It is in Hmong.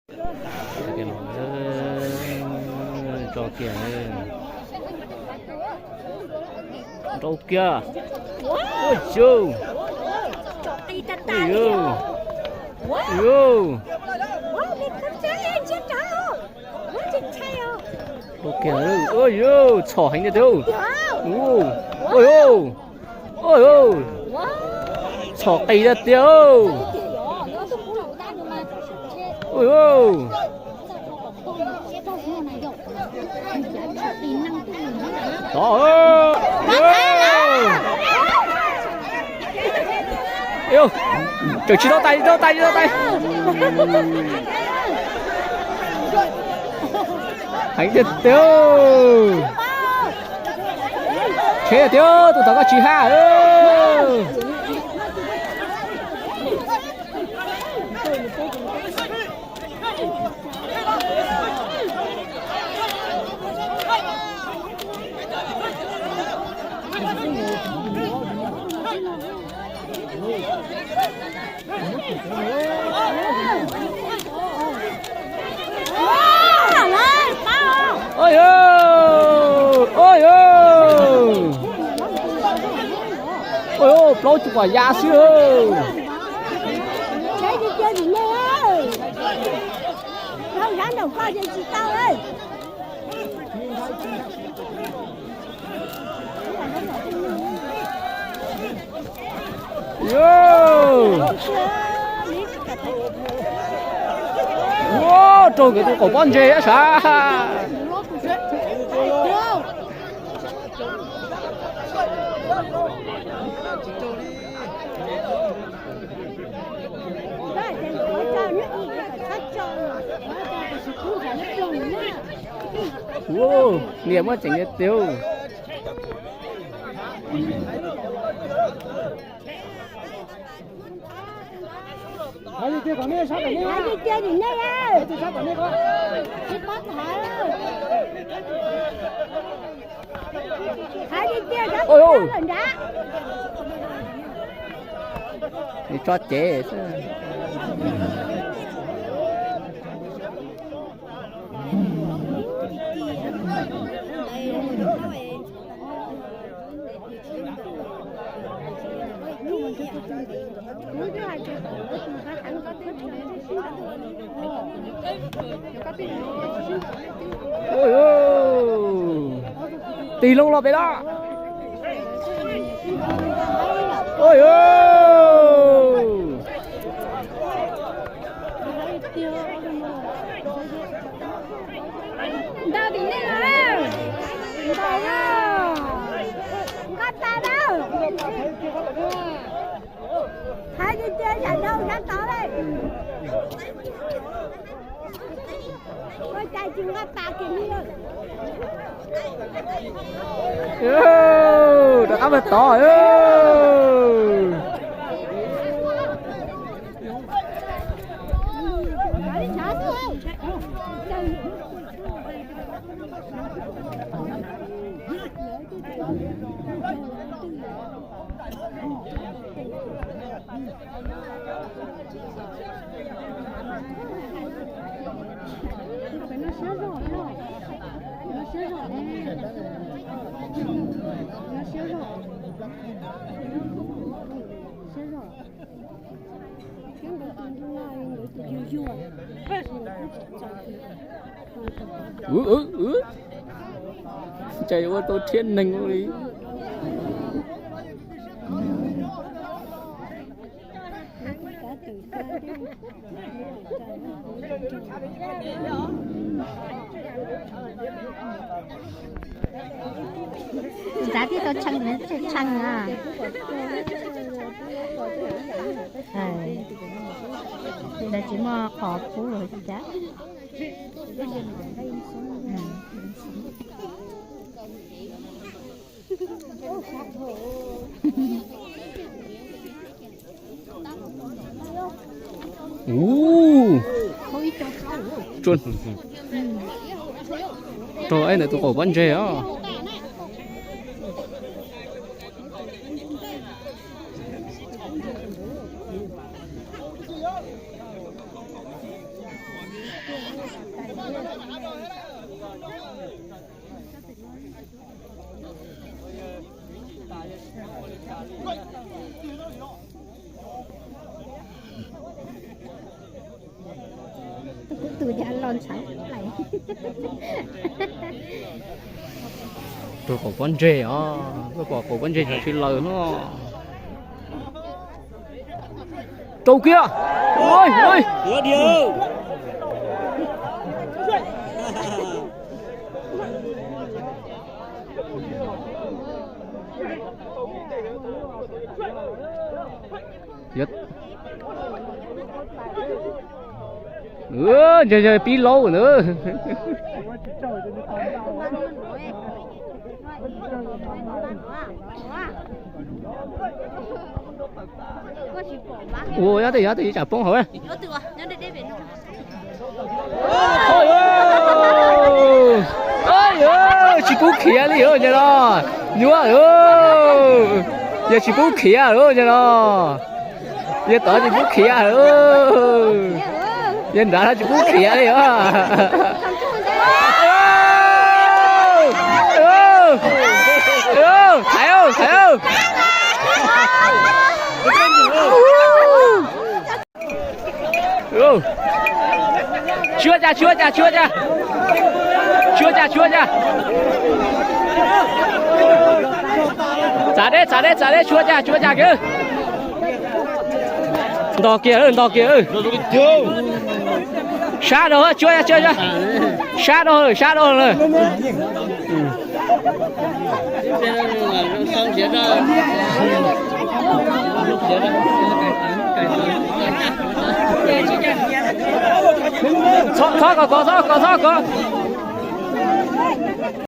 Tso kiag, nrau kiag. Ua yau, ua yau, ua yau, txhom heev tiag tiag. Ua yau, ua yau, txhom qis tiag tiag. Ua yau. Tseem tsis tau tais, tsis tau tais, tsis tau tais. Heev tiag tiag. Tsheb tiag, tus tod koj tsis haj. Ua yau, ua yau, plaub cug quas ya xwb. Ua, raug nkawd tus qaum pob ntseg sav. Ua, niam muab tseem tiag tiag. Ua, tso cev xwb. Tig loo los pem no. Ua, ntau tim nej los, ntau, nqa tas na. Hais tias tias yam nrau sab tod lawm. Ua cas tsis nqa tas kiag li. Rov qab mus tod. Ua, ua, ua, cas yuav ua tau rhiab neeg li. Tsis xav tib tau tshee, tshee na. Ntawd tsis muaj qhov pub lawm tsis cas. Ua, raug ib ntawm tus qaum pob ntseg os. Tus cav los ntshai lawm. Rau qaum pob ntseg os, koj pom qaum pob ntseg tshav tsis laws no. Rau kiag. Ntshai ntshai pib laub na. Ua nyob tej nyob tej tsam poob hauv. Tsis pub khiav li os nyab los. Nyuaj, yog tsis pub khiav lawm nyab los. Yog tod tsis pub khiav lawm. Yog nrad no tsis pub khiav li os. Thaiv, thaiv. Tsis ua cas, tsis ua cas, tsis ua cas. Tsis ua cas, tsis ua cas. Txav deb, txav deb, txav deb, tsis ua cas, tsis ua cas kiag. Ntos kiag, ntos kiag. Sab rau, tsis ua cas, tsis ua cas. Sab rau, sab rau lawm. Txhob kov kov, txhob kov kov, txhob kov.